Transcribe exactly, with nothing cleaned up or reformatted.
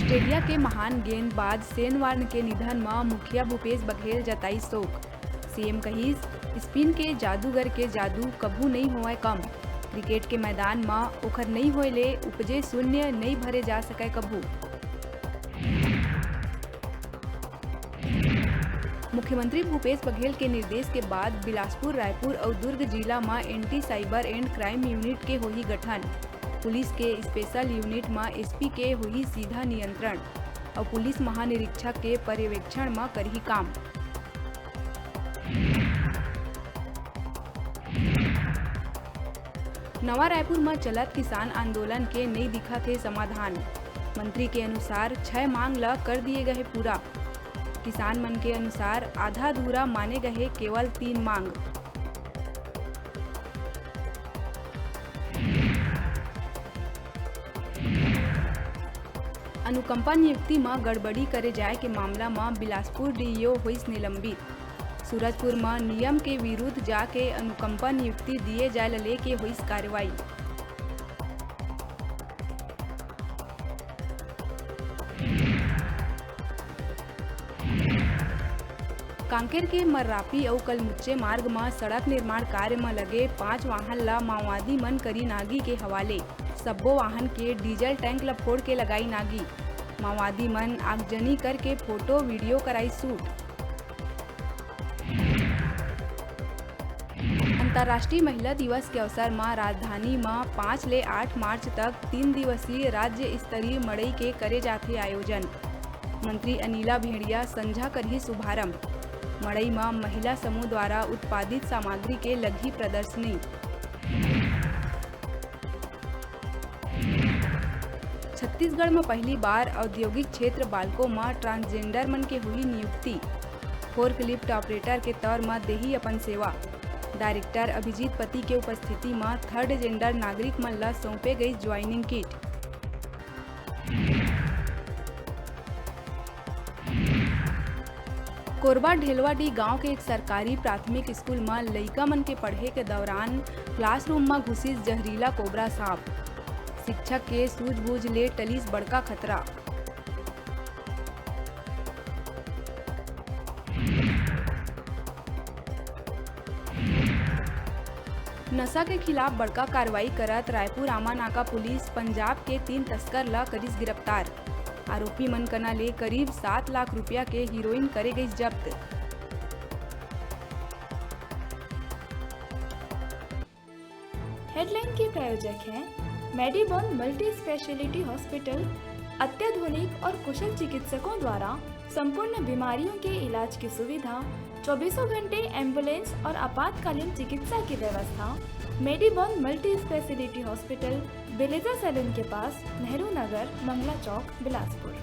Australia के महान गेंदबाज शेन वार्न के निधन म मुखिया भूपेश बघेल जताइस शोक। सीएम कहिस, स्पिन के जादूगर के जादू कभू नइ होवय कम। क्रिकेट के मैदान म ओखर नइ होय ले उपजे शून्य नइ भरे जा सकय कभू। मुख्यमंत्री भूपेश बघेल के निर्देश के बाद बिलासपुर, रायपुर अउ दुर्ग जिला म anti cyber and crime unit के होही गठन। पुलिस के special unit म एसपी के होही सीधा नियंत्रण अउ पुलिस महानिरीक्षक के पर्यवेक्षण म करही काम। नवा रायपुर म चलत किसान आंदोलन के नइ दिखत हे समाधान। मंत्री के अनुसार, छह मांग ल कर दिए गए पूरा। किसान मन के अनुसार, आधा अधूरा माने गए केवल तीन मांग। अनुकंपा नियुक्ति म गड़बड़ी करे जाय के मामला म बिलासपुर डीईओ होइस निलंबित। सूरजपुर म नियम के विरुद्ध जाके अनुकंपा नियुक्ति दिए जाय ल लेके होइस कार्रवाई। कांकेर के मर्रापी अउ कलमुच्चे मार्ग म सड़क निर्माण कार्य म लगे पांच वाहन ल माओवादी मन करिन आगी के हवाले। सब्बो वाहन के डीजल टैंक ल फोड़ के लगाइन आगी। माओवादी मन आगजनी करके फोटो, वीडियो कराई शूट। अंतर्राष्ट्रीय महिला दिवस के अवसर म राजधानी म पाँच ले आठ मार्च तक तीन दिवसीय राज्य स्तरीय मड़ई के करे जाथे आयोजन। मंत्री अनिला भेंड़िया संझा करही शुभारंभ। मड़ई म महिला समूह द्वारा उत्पादित सामग्री के लगही प्रदर्शनी। छत्तीसगढ़ म पहली बार औद्योगिक क्षेत्र बालको म ट्रांसजेंडर मन के होही नियुक्ति। फोर्कलिफ्ट ऑपरेटर के तौर म देही अपन सेवा। डायरेक्टर अभिजीत पति के उपस्थिति म थर्ड जेंडर नागरिक मन ल सौंपे गई ज्वाइनिंग किट। कोरबा ढेलवाडी गांव के एक सरकारी प्राथमिक स्कूल म लइका मन के पढ़े के दौरान क्लासरूम म घुसिस जहरीला कोबरा सांप। शिक्षक के सूझबूझ ले टलिस बड़का खतरा। नशा के खिलाफ बड़का कार्रवाई करत रायपुर आमानाका पुलिस पंजाब के तीन तस्कर ल करिस गिरफ्तार। आरोपी मन कना ले करीब सात लाख रुपया के हीरोइन करे गइस जब्त। हेडलाइन के प्रायोजक हैं मेडीबॉन मल्टी स्पेशलिटी हॉस्पिटल। अत्याधुनिक और कुशल चिकित्सकों द्वारा संपूर्ण बीमारियों के इलाज की सुविधा, चौबीसों घंटे एम्बुलेंस और आपातकालीन चिकित्सा की व्यवस्था। मेडीबॉन मल्टी स्पेशलिटी हॉस्पिटल, बेलेजा सैलून के पास, नेहरू नगर, मंगला चौक, बिलासपुर।